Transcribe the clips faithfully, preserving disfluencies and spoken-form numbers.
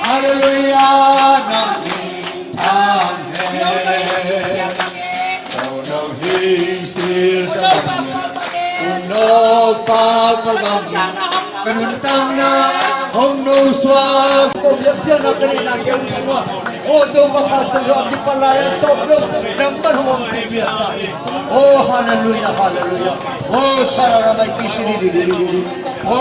Halleluiah, nang min thang hen. Ko no hing sil sa bang hen. Ko no pau ka bang hen. Ka nun tang na hong no suak. Ko biak biak na ka ni na ke hong suak. O do ma ka sa lo ki palai an top do. Nang man hong pi biak ta hi. O halleluiah, halleluiah. O sa ra ra mai ki si di di di di di. O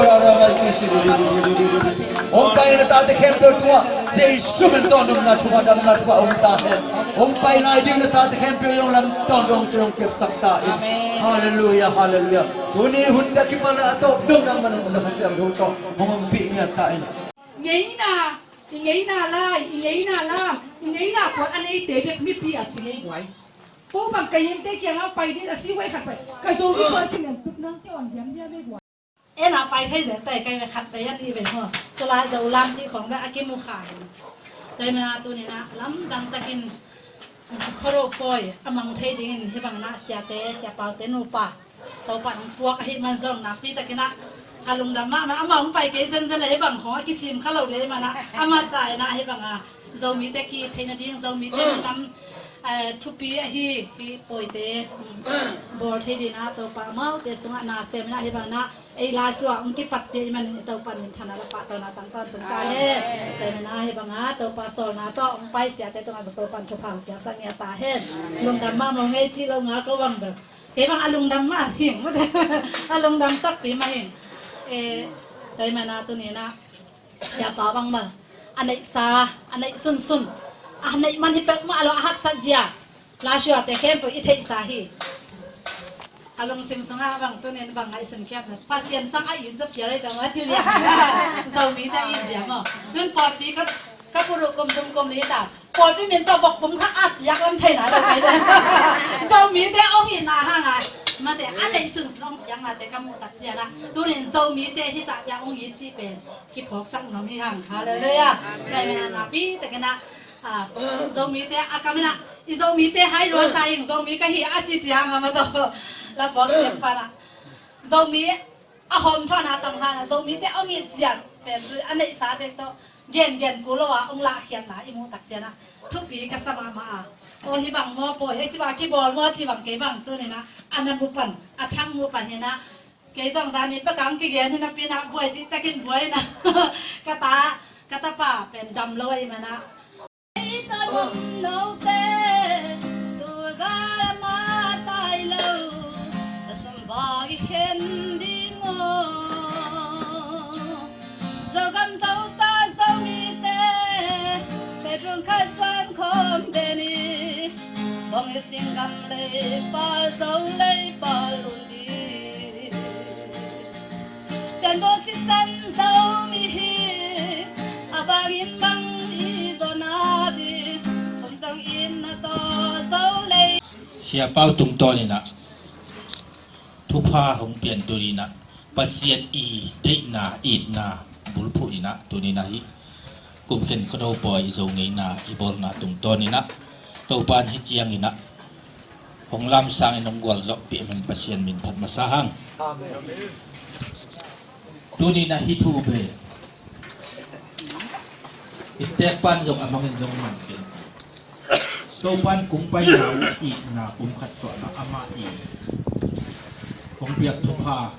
ra ra mai ki si di di di di di. Hong pai na tate khempeuh tungah Jesu min tawntung na thupha damna thupha om ta hen. Hong pai lai ding na tate khempeuh zong lam tawntung ci hong kepsak ta in. Halleluiah, halleluiah. Tuni hun dak kipan a tawp dong nang man hong na siang dong tawh hong ompih ngiat ta in. Ngeina, i ngeina lai, i ngeina lam, i ngeina puan a neite bek mipi a si ngei guai. Ko bang ka yente kiangah pai ding a si guai khat pai. Ka zo mi puan si lem tup nang te on diam diam ei guai. Ena pai thei zen tai kai ve khat ve yan hi ve maw. Tulai zo lam cih khawng ve a kimu kha hi. Tua hi mana tuni na lamdang takin khuaro pawi a mang thei dingin hih bang na siate, siapaute nupa Topa nong puak ahih man zong nakpi takin ah ka lungdam mahmah. Amah hong pai kei zenzen le hih bang khawng a kisim kha lo le hih man ah a masa in ah hih bang a Zomite ki-it theihna ding, Zomite nam, eh, thupi ahi hih pawite, um, bawl thei dingin ah Topa amaute sungah na sem in ah hih bang na ei la suah hong kipat pia i manin i Topa minthanna le pahtawina tang tawntung ta hen. Tua hi mana hih bang a Topa sawlna tawh hong pai siate tungah zong Topa in thupha hong piaksak ngiat ta hen. Lungdam mahmah ngei cih lo ngal ko bang bel. Kei bang a lungdam mah hing, a lungdam takpi mah hing. Eh, tua hi mana tuni na Siapa bang bel a neihsa, a neih sunsun, a neih man hi peuhmah lo a haksat zia. Laisuate khempeuh i theihsa hi. A lungsim sungah bang tunin bang ngaihsun khiam sa. Pasian sang a it za pial ei tama ci liang. Zomite a it zia maw. Tun pawlpi ka, ka puru kum tum kum ni ta. Pawlpi min tawh bok pum khat a piak lam theina lo kai le. Zomite ong itna hanga mate a neih sunsun ong piaknate ka muh tak ciana. Tunin Zomite hi sa cia ong it ci pen kiphawksak nuam hi hang. Halleluiah. Tua hi mana nakpi takin ah, ah, Zomite a kam in ah, i Zomite hai lua sa ing, Zomi ka hi a ci ciang a ma tawh la phawk siam pan ah. Zomi a hawm thawn a tam han ah, Zomite ong it ziat pen a neihsa tek tawh gen gen ku lo a ong lahkhiatna i muh tak cian ah thupi ka sa mahmah a. Aw hi bang maw pawi hei ci bang kibawl maw ci bang kei bang tunin ah a na mu pan, a thang mu pan hi na Kei zong zani pekang kigen hi napi na buai cih takin buai na. Ka ta, ka tapa pen dam lo ahi mana. Ei ta om note, tu zala ma tai lo, ta sum bagi khen ding o. Zogam Zota Zomite, Pedrung Khasan khom deni, bong i singgam lei pal zo lei pal un di. Pianbawl sisan Zomi hi, a bangin bang i zona di, kum tong in na to zo lei. Sia Pau tungtawn in ah thupha hong piantu in ah Pasian i deihna, itna bulphuh in ah tuni in ah hih kum khen khuano pawi i Zo ngeina i bawlna tungtawn in ah Topa in hih ciang in ah Hong lamsangin hong gualzawhpih min Pasian min phat masa hang. Tuni na hih thu pen i teekpan zong a mangin zong man kei. Topan kong paina uh itna pumkhat suahna amah i hong piak thupha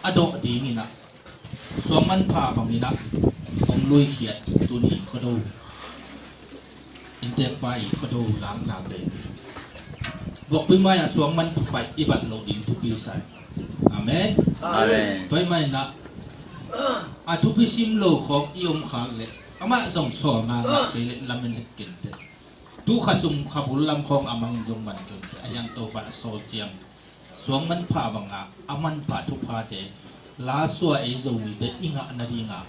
a dawh dingin ah suang manpha bangin ah hong luikhiat tuni Khuado, innteekpa i Khuado lakna pen vokpi mai-ah suang manpha paih i bat loh ding thupi sa hi. Amen. Amen. Tua ahih manin ah a thupi sim lo khawng i om khak leh amah zong sawlna ngah kei leh lamen het kei inteh. Tu kha sung kha bul lam khawng a mangin zong man kei inteh. A hiang Topa a sawl ciang suang manpha banga a manpha thuphate lasua ei Zomite i ngah nadinga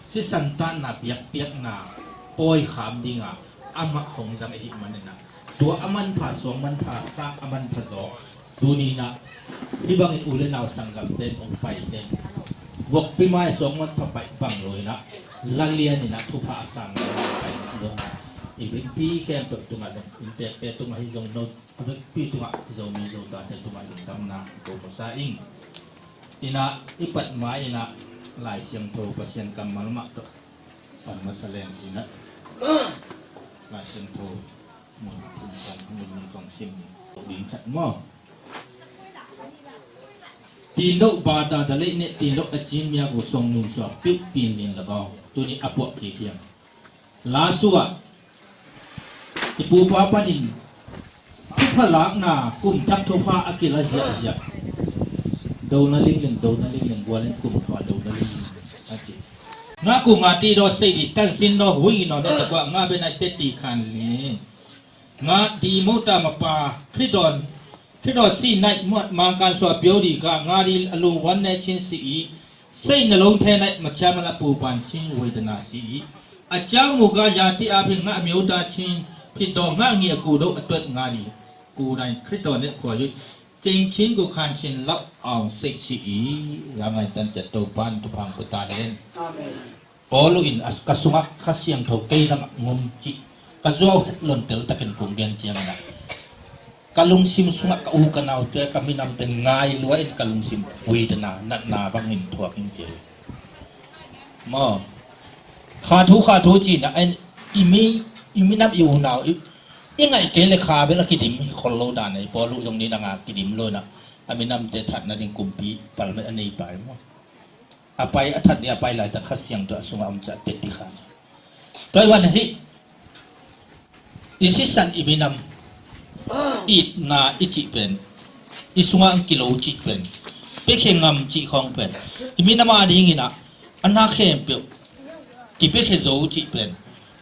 sisan tanna biakpiakna pawi kham dinga amah hong zang ahih manin ah tua a manpha suang manpha sang a manpha zaw tuni in ah hih bangin u le nau sanggamte in hong paite in vokpi mai suang manpha paih bang lo in ah la lian in ah thupha a sang lo in ah pai lo. I vekpi khempeuh tungah zong innteekte tungah hi zong no a vekpi tungah Zomi Zotate tungah lungdamna ko masa ing. In ah i pat mai in ah Lai Siangtho Pasian kammal mah tawh pan masa leng in ah Lai Siangtho mun thum kong mun nih kong sim ning ding khat maw? Tin lo bata da lei ne tin lo a cin mia ko song nun sua piu pin nin la bau tuni a puak kik hiam? Lasua i pupa panin thupha lakna kum thak thupha a kila ziahziah. Dona lingling, dona lingling, gualin kum thua dona lingling a ci. Nga ku nga ti daw sei di tan sin daw hui no ne takua nga benai te ti khan li. Nga di mota mapa khridon khridon si nai muat mangkan sua piau di ka nga di a lu wan ne chin si i. Sei na lo the nai machia mala pu pan chin wai dana si i. A ciang mu ka ya ti a phi nga miau ta chin phi dong nga ngi a ku do a tuat nga di. Ku nai khridon ne khua yui. Cing chin ku khan chin lau aung sei si i. Ya ngai tan cet to pan tu pang ku ta len. Amen. Paulu in a, ka sungah Kha Siangtho kei lamah ngum cih ka zuau het lontel takin kong gen ciangin ah ka lungsim sungah ka u ka naute ka minam pen ngai lua in ka lungsim huidana natna bangin thuak in kei. Maw? Kha thu kha thu cina en i mi i minam i unau i, i ngaih kei le kha bel a kidim hi khol lo dan ei Paulu zong ni danga kidim lo na a minamte thatna ding kumpi palmet a nei pai maw? A pai a that ni a pai laitak Kha Siangtho a sungah om ciah tepih kha. Tua i van ahi i sisan i minam itna i cih pen i sungah ang kilo cih pen piakhia ngam cih khawng pen i minam a dinginah a na khempeuh kipiakhia zo cih pen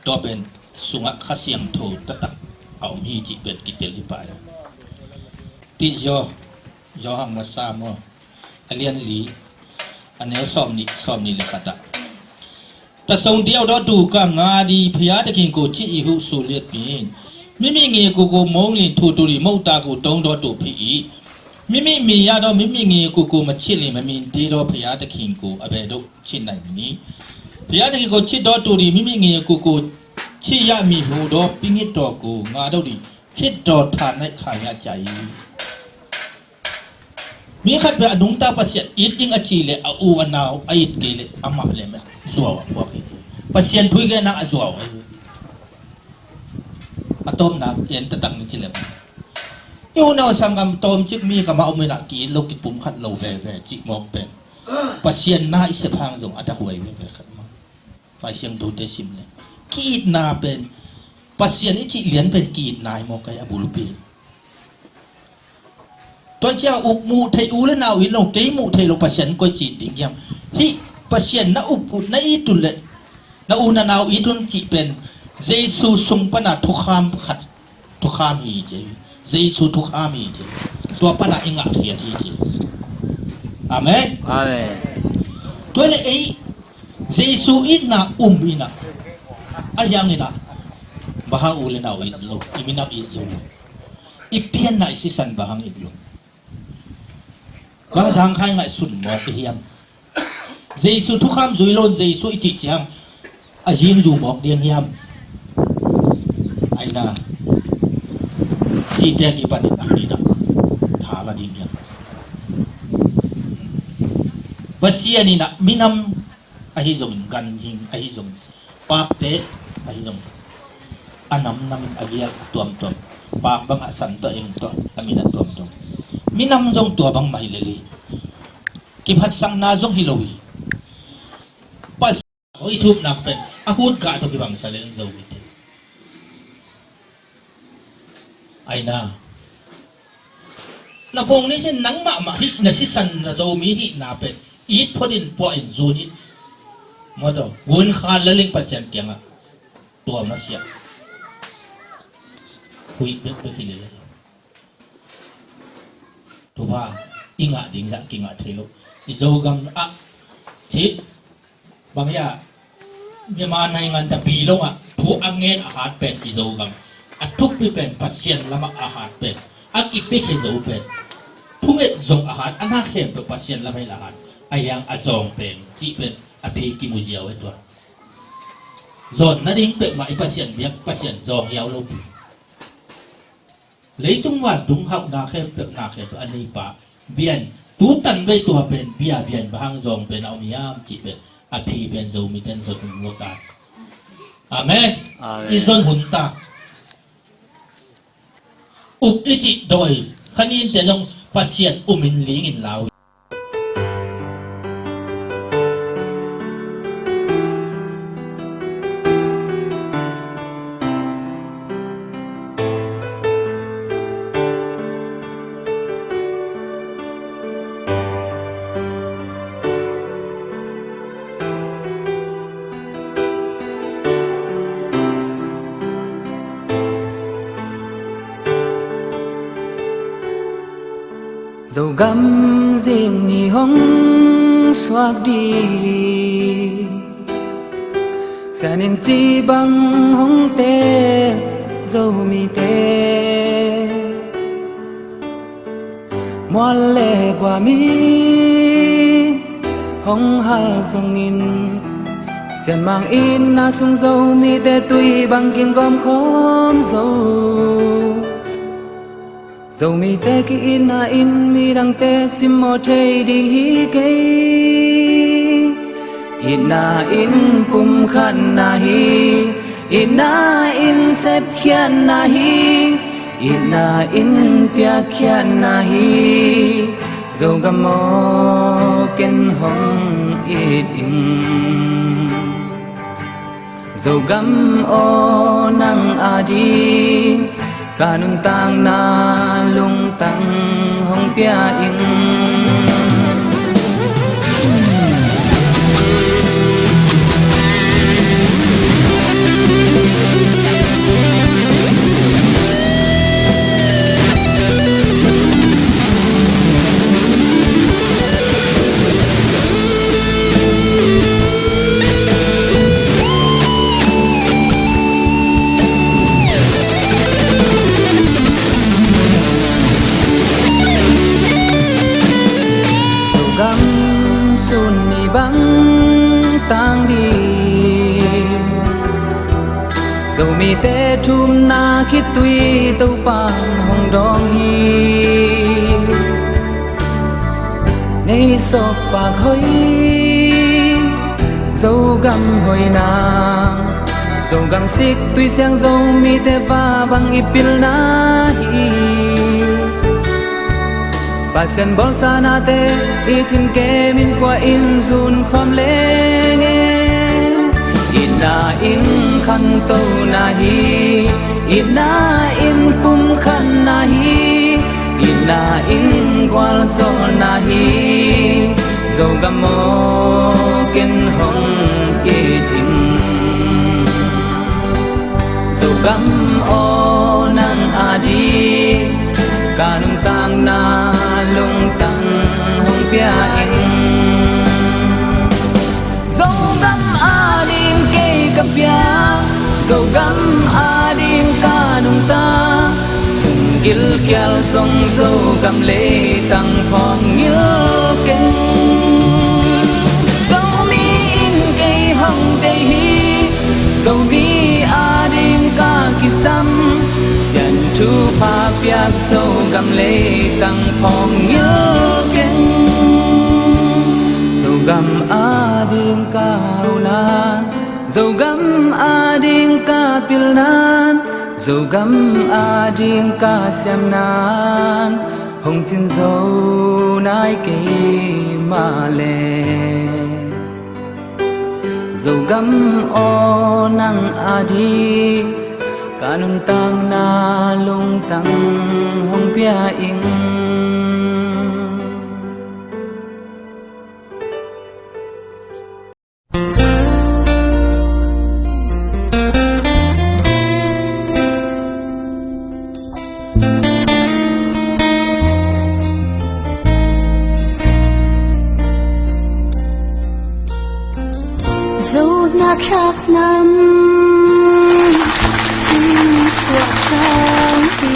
tua pen sungah Kha Siangtho taktak a om hi cih pen kitel hi pai. Tih zaw Johan masa maw? A lian li a neu sawm nih sawm nih le khatah. Tasong diau dawtu ka nga di phia takin ko ci i hu su liat pin. Mimi ngi ku ku mong lin thu tu di mong ta ku tong dawtu phi i. Mimi mi ya daw mimi ngi ku ku ma ci li ma min ti daw phia takin ko a be do ci nai mi. Phia takin ko ci dawtu di mimi ngi ku ku ci ya mi hu daw pingit daw ku nga daw di. Khit daw than naih kha ngiat cia hi. Mi khat peuh a nungta Pasian it ding a ci le a u a nau a it kei le amah le mah zuau a puak hi. Pasian thui kei na a zuau a hi. A tawmna en taktak ni ci le mah i u nau sanggam tawm cik mi kamah om inah ki it lo ki pum khat lo veve cih mawk pen Pasian na i sep hang zong a dak huai veve khat mah. Lai Siangthote sim le ki-itna pen Pasian i cih lian pen ki-itna hi maw kai a bulpi. Tua ciang uh muh theih u le nau it lo kei muh theih lo Pasian koi cih ding hiam? Hih Pasian na up uh na it uh le na u na nau it un cih pen Jesu sung pana thukham khat thukham hi ci. Jesu thukham hi ci. Tua pana i ngah khiat hi ci. Amen. Amen. Tua le ei Jesu itna um inah a hiang inah bahang u le nau it lo i minam it zo lo i pianna i sisan bahang it lo. Bang zangkhai ngaihsun mawk i hiam? Jesu thukham zui lo in Jesu i cih ciang a zing zu mawk diam hiam? Aina hi Ite a kipanin a huih dah tha la ding hiam? Pasian in ah minam ahi zongin, ganhing ahi zongin, paapte ahi zongin, a namnam in a gial a tuamtuam, paap bangah san tawh eng tawh a min a tuamtuam. Minam zong tua bangmah hi lel hi. Kiphatsakna zong hi lo hi. Pas- Hoih thupna pen a hut gah tawh kibangsa leng Zomite. Aina, na phone ni sin nang mahmah hih na sisan na Zomi hihna pen it phot in, puah in, zun in. Maw taw, gun khan la ling Pasian kiangah tua masiah. Huih bekbek hi lel. Tua i ngah ding zah kingah thei lo. I Zogam ah cih bang hiam, Myanmar naingan tapi lo ah thu a ngen a hat pen i Zogam, a thupi pen Pasian lamah a hat pen, a kipiakhia zo pen, thunget zong a hat, a na khempeuh Pasian lamah hi a hat. A hiang a zawng pen cih pen a phi kimu ziau e tua. Zawn nading peuhmah i Pasian biak, Pasian zawng hiau lo pi. Leitung vantung hauhna khempeuh, na khempeuh a neipa, bia in, tu tanvei tua pen bia, bia in bang hang zawng pen a om hiam cih pen a phi pen Zomite in zon hun lo ta. Amen. Amen. I zon hun ta. Uk i cih dawi kha ninte zong Pasian um in ling in lau. Zogam zing ni hong suak ding, sianin cih bang hong teel Zomite. Mual le guam in hong hal zongin, sianmang itna sung Zomite tui bang kin gawm khawm zo. Zomite ki-itna in midangte simmawh thei ding hi kei. Itna in pumkhatna hi, itna in sepkhiatna hi, itna in piakkhiatna hi. Zogam aw, ken hong it ing. Zogam aw, nang ading ka nuntakna lungtang hong pia ing. Zogam sun ni bang tang ding, Zomite thumna khitui Topa'n hong dawng hi. Nei sawk pak hoih, Zogam hoihna, Zogam sik tui siang Zomite va bang i pilna hi. Pasian bawlsa nate i cin kemin pua in zun khawm leng e. Itna in khangtona hi, itna in pumkhatna hi, itna in gualzawhna hi. Zogam aw, ken hong it ing. Zogam aw, nang ading ka nuntakna lungtang hong pia ing. Zogam ading kei ka piang, Zogam ading ka nungta. Sung gilkial zong Zogam leitang phawk ngil keng. Zomi in kei hong deih hi, Zomi ading ka kisam. Sian thupha pia Zogam leitang phawng ngil keng. Zogam ading ka ulan, Zogam ading ka pilnan, Zogam ading ka siamnan hong cin zo nai kei mah le. Zogam aw nang ading ka nuntakna lungtang hong pia ing. Zo na thlak nam, in suak sang hi,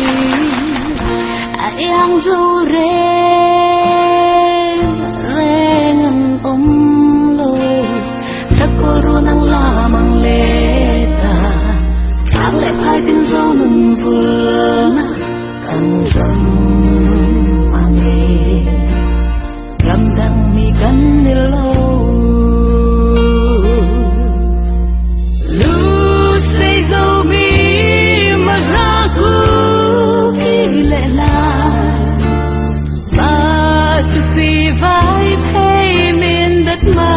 a iang zo reng reng an om lo. Sakol ru nang lamang leta, thak le phai tin zo nung vulna kan ram mang e. Ramdang mi kan ni lo. Lusei Zomi Maraku ki le lai. Ba tu si vai phei min dat ma.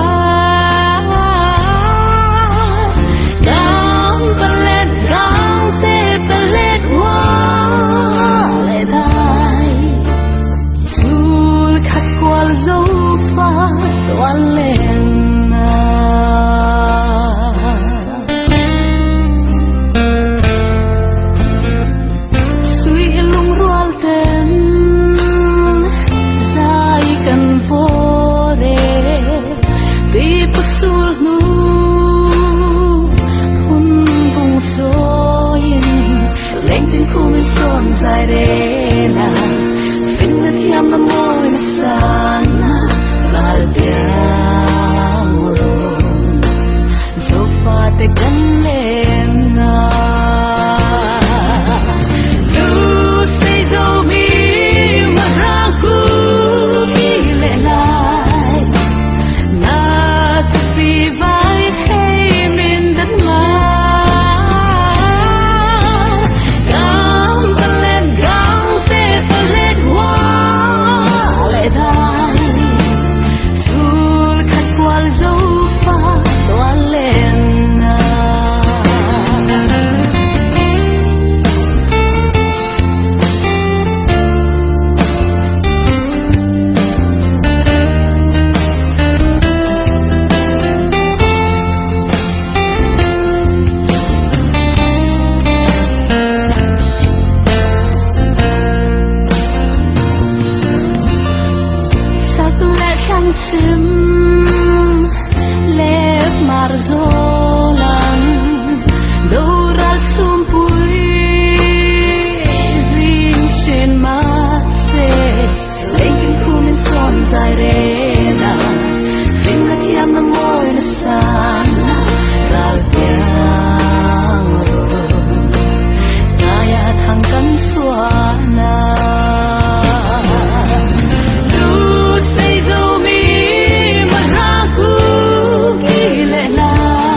Dam palet dang te palet wa le dai. Sul khat kual zo fa tuan leng na. Sui lungrual ten zai kan vore. Pi pasul nu hun bung soin. Lengpin khumin son zai rena, finna thiamna mawina sanna, ral piang ro. Zofate kan lenna. Lusei Zomi Maraku ki le lai. Na tu si vai hei min dan ma. Gam palet gam te palet wa le dai. Sul khat kual zo fa tuan lenna. Sak le thlang cim le mar zo lang, do ral sumpui zing chin ma se. Lengkin khumin son zai rena, fingna thiamna mawina sanna, ral piang ro. Kaya thang kan suana. Lusei Zomi Maraku ki le lai.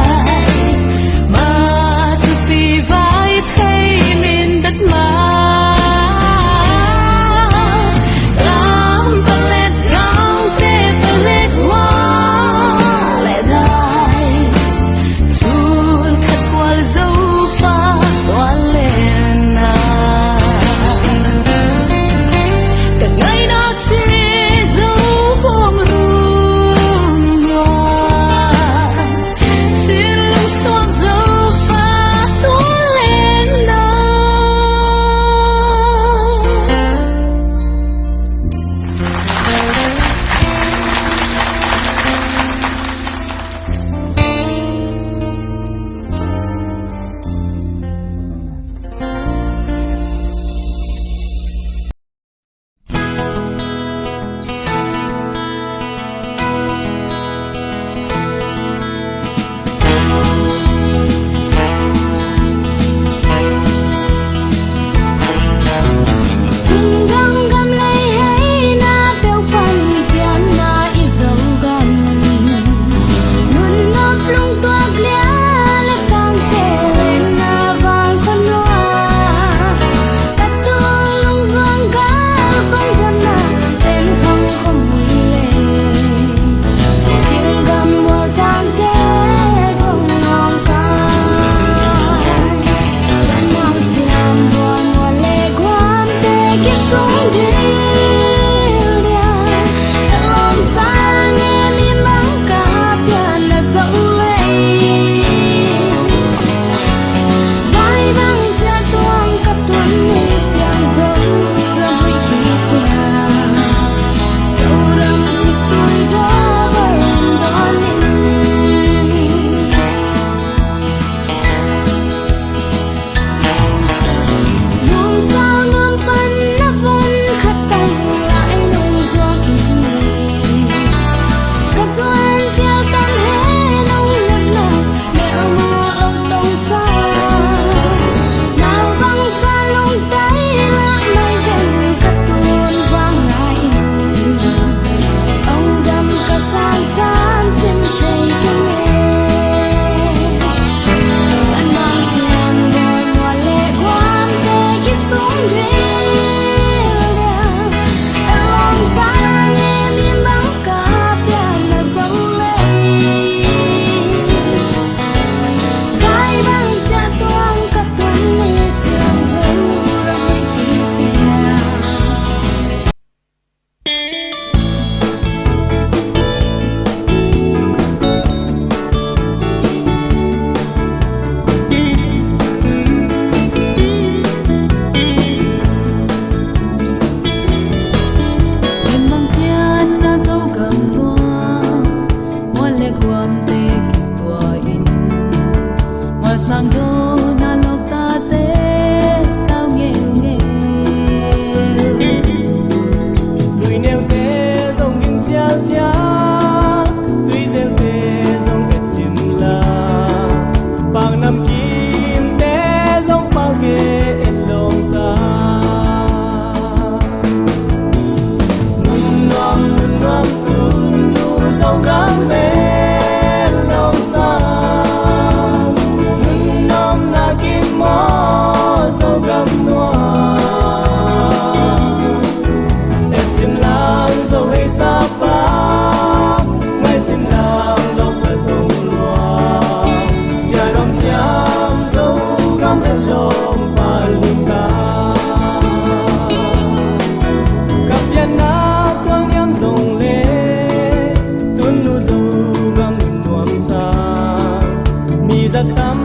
Tam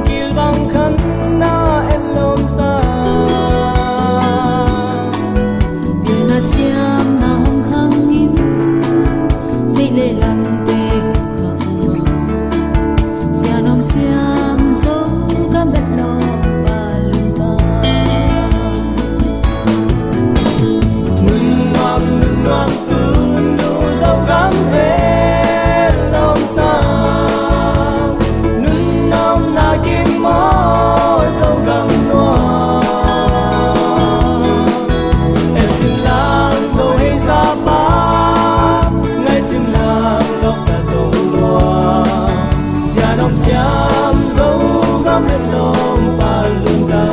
kilvang khan na etlawm sa. Pilna siam na hong khang in, leilei lamte hong khang a. Sianom siam Zogam etlawm pa lungta. Nunnuam, nunnuam tunu Zogam etlawm sa. Nunnuam na kim maw Zogam nuam. Etcim lang Zo hei sapa. Ngaicim lang lok ta tong lua. Sianom siam Zogam etlawm pa lungta.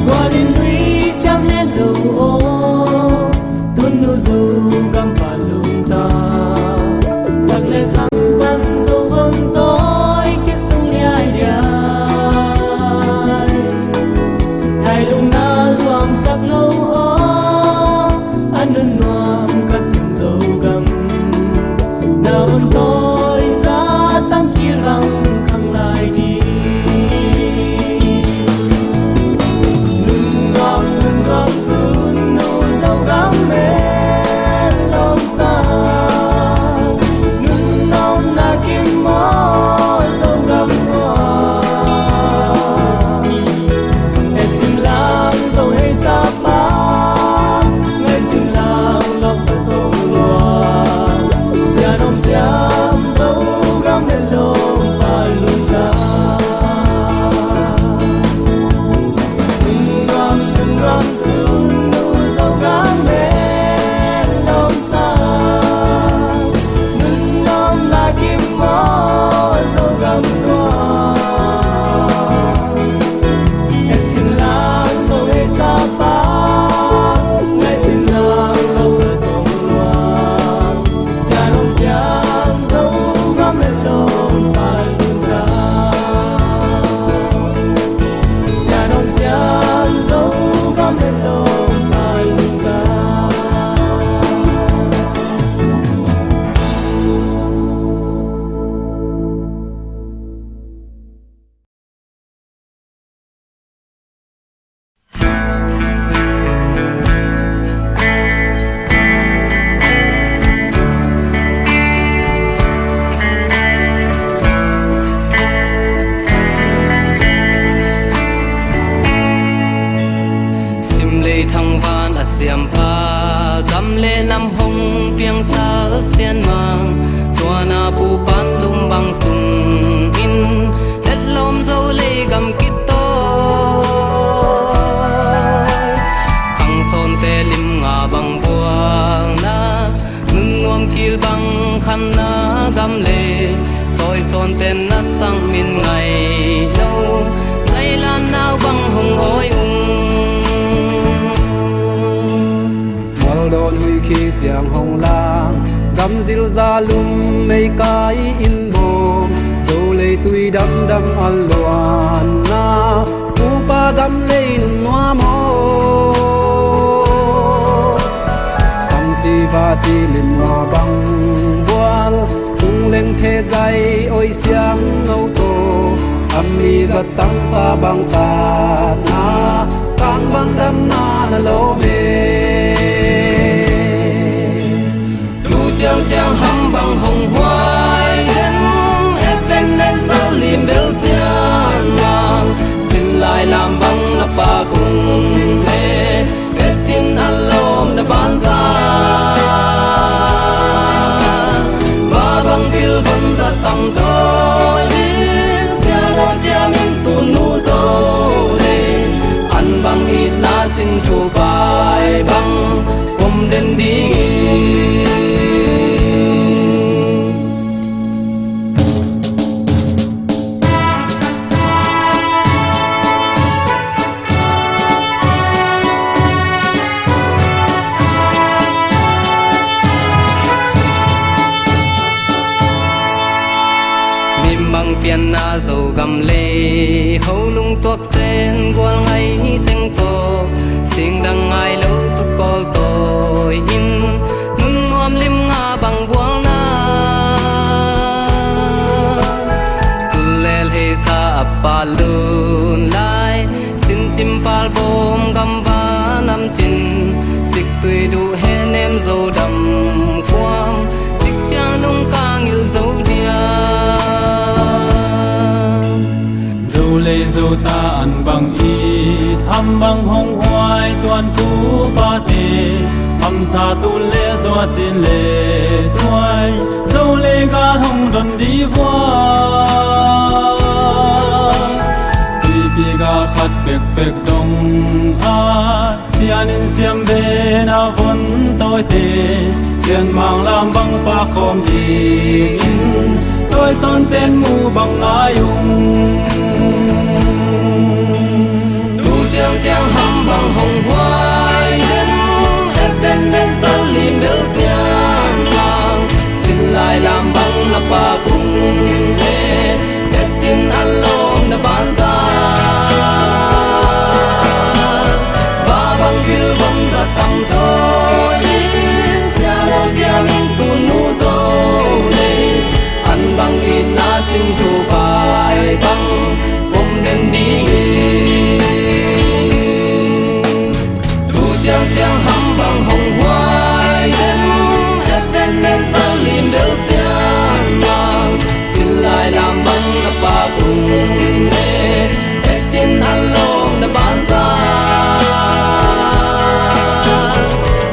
Gualin nui ciam le lo aw, tunu Zogam pa lungta. Sak le khang pan Zo vong tawi kisung liailiai. Lailung na zuangsak lo aw, a nunnuam ka tun Zogam. Na hun tawi za tam kilvang khang lai ding. Nunnuam, nunnuam tunu Zogam etlawm sa. Nunnuam na kim maw Zogam nuam. Etcim lang Zo hei sapa. Ngaicim lang lok ta tong lua. Sianom siam Zogam etlawm pa lungta. Nunnuam, nunnuam tunu Zogam etlawm sa. Nunnuam na kim maw Zogam nuam. Etcim lang Zo hei sapa. Ngaicim lang lok ta tong lua. Sianom siam Zogam etlawm pa lungta. Sianom siam Zogam etlawm pa lungta. Simlei thangvan a siampha, gam le nam hong piangsak Sian Mang, tua na pu pan lum bang sung in, etlawm Zo lei gam kitawi. Khang sawnte lim nga bang buang na, nunnuam kil bang khan na gam le, tawi sawnte na sang min ngai lo, ngai lan nau bang hong awi ung. Mualdawn huih khi siang hong lang, gam zilza lum mei kai in bawm, Zo lei tui damdam a luanna, upa gam lei nunnuam aw. Samci vaci limnua bang bual, tung leng thezai oi siang no to, a mi zat tangsa bang tatna, tang bang damna na lawm e. Tu ciangciang ham bang hong huai den, epeng nen sal lim bel Sian Mang, sin lai lam bang na pak ung e, etin a lawm na banza. Ba bang pil van za tang tawi ding, sia dong sia min tunu Zo le, an bang itna sin thu pai bang Zogam lei ho lungtuak sen gual ngai teng tawh, singdang ngai lo tukawl tawi in, nun nuam lim nga bang bualna. Tul lel heisa a pal lun lai, sincim pal bawm gamva namcin, siktui duh henem zo dam kuam, cikciang lungkang il zo dia. Zo lei zo ta an bang it, ham bang hong huai tuan pu pate, hamsa tul le zuacin le tuai, zo lei gal hong don di vua. Tuipi gal khat pekpek dong a, sian in siam ve na von tawite, sian mang lam bang pak khawm dingin, tawi sawn ten mu bang ngai ung. Tu ciangciang ham bang hong huai den, Ebenezer lim bel sian mang, sin lai lam bang na pak ung e, et in a lawm na banza. Va bang bil bang za tam tawi in, siamo siaming tunu zo nei, an bang itna sim thu pai bang pom den ding hi. Tu ciangciang ham bang hong huai den, Ebenezer lim bel sian mang, sin lai lam bang na pak ung e, et in a lawm na banza.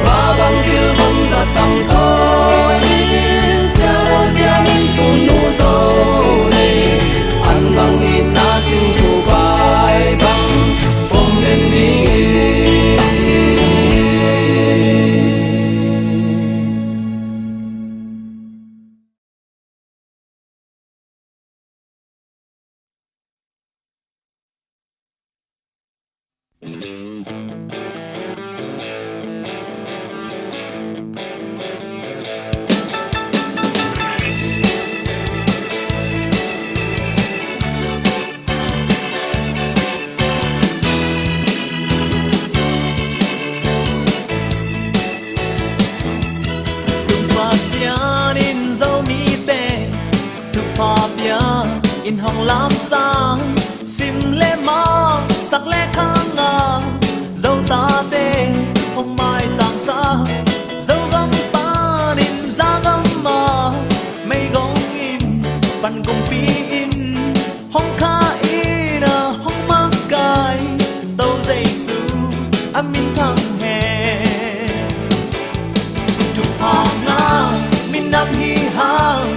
Va bang bil bang za tam tawi in, siamo siaming tunu zo nei, an bang itna sim thu pai bang pom den ding hi. Pasian in Zomite thupha pia in hong lamsang, sim le ma, sak le khang a, Zotate hong maitangsa, Zogam panin Zagam a, meigong in pan kumpi in, hong kha in a hong makaih, To Jesu a minthang hen. Thupha ngah minam hi hang,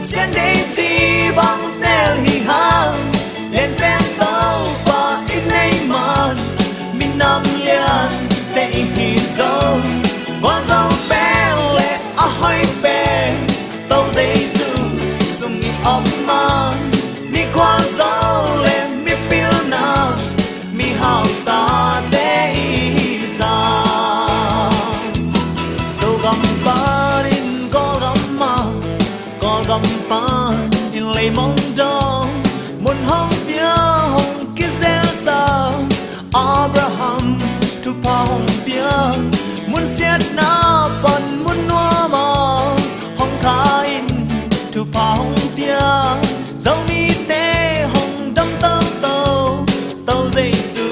sian deih cih bang teel hi hang, lianpen Topa i neih man, minam liante i hi zo, gualzo pen le a hoih pen, To Jesu sung i om man, mi gualzo le mi pilna, mi hausate i hi ta. Zogam panin Kawlgam a, Kawlgam panin leimong dong, mun hong pia hong kizelsa, Abraham thupha hong pia, mun siatna pan mun nuam a, hong kha in thupha hong pia, Zomite hong dam toto, To Jesu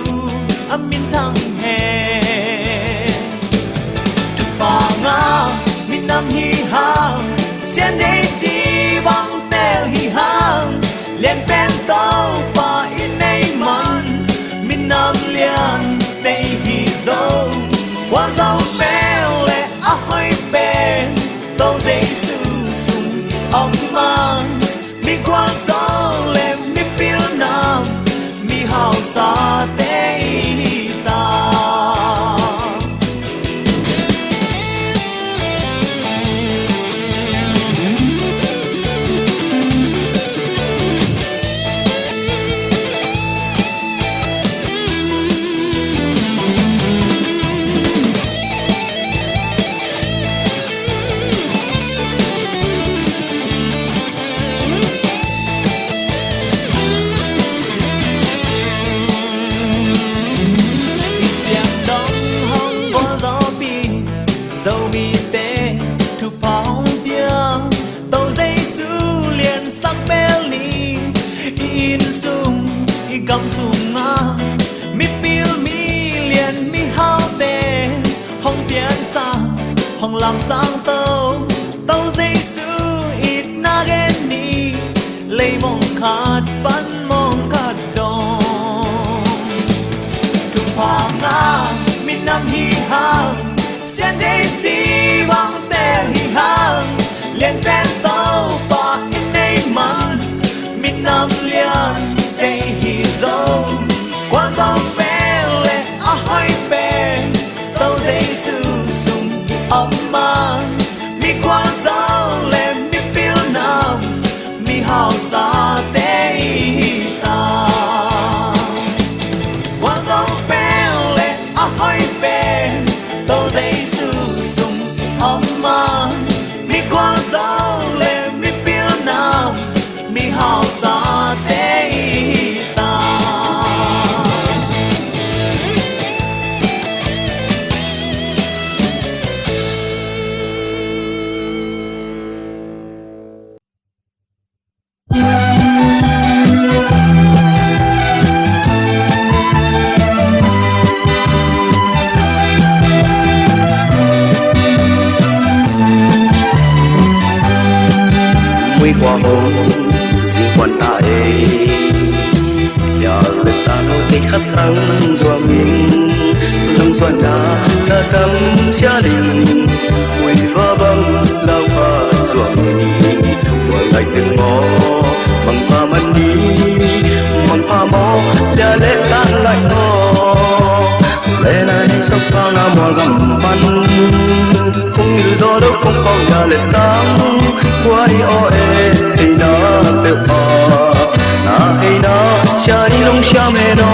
a minthang hen. Thupha ngah minam hi hang, sian deih cih bang teel hi hang, lianpen Topa i neih man, minam liante i hi zo, gualzo pen le a hoih pen, To Jesu sung i om man, mi gualzo le mi pilna, mi hausate i hi ta. te thupha hong pia. To Jesu liansak bel ni, i inn sung i gam sungah mipil milian mihaute hong piansak, hong lamsang to. To Jesu itna gen ni, leimong khat pan mong khat dong. Thupha ngah minam hi hang, sian dei ci bang tel hi hang. Lian pen Topa i nei man, minam lian tei hi zo. Kua zo pen le a hoih pen, To Jesu sung i om man. Mi kua zo le mipil nam, mi hausa te i hi ta. Kua zo pen le a hoih pen, To Jesu sung i om man. Mi kua zo le mipil nam, mi hausa te i hi ta. Mui khua hong zing kuan ta e. Bia le ta no kei khat tang zuang in, tang zuan na sa tam sia ding. Ui fa bang lau fa zuang in, ua lai teng maw, mang pha man ni, mang pha maw, lia le tang lai maw. Le na ni sok tang na mual gam pan, kung il zo lo kung pau lia le tang, ua ni o e, ei na peuh pa. Na ei na sia ni long sia me no.